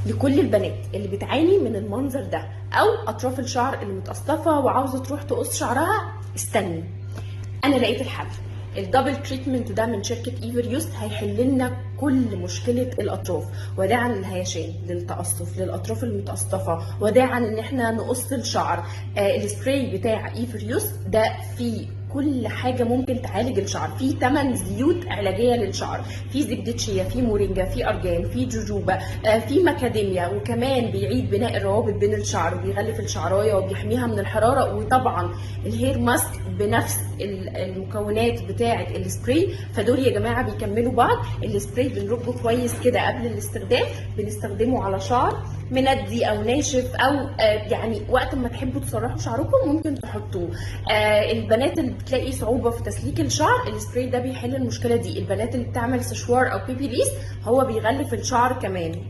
لكل البنات اللي بتعاني من المنظر ده او اطراف الشعر اللي متقصفه وعاوزه تروح تقص شعرها، استني، انا لقيت الحل. ال double treatment ده من شركة ايفريوست هيحل لنا كل مشكلة الاطراف. وداعا للهيشان، للتقصف، للاطراف المتقصفه، وداعا ان احنا نقص الشعر. السبراي بتاع ايفريوست ده فيه كل حاجة ممكن تعالج الشعر، في 8 زيوت علاجية للشعر، في زبدة شيا، في مورينجا، في ارجان، في جوجوبا، في ماكاديميا، وكمان بيعيد بناء الروابط بين الشعر وبيغلف الشعرايه وبيحميها من الحراره، وطبعا ال hair mask بنفس المكونات بتاعه السبراي. فدول يا جماعة بيكملوا بعض. السبراي بنرجه كويس كده قبل الاستخدام، بنستخدمه على شعر مندي او ناشف او يعني وقت ما تحبوا تسرحوا شعركم ممكن تحطوه. البنات اللي بتلاقي صعوبة في تسليك الشعر، السبراي ده بيحل المشكلة دي. البنات اللي بتعمل سشوار او بيبي ليس، هو بيغلف الشعر كمان.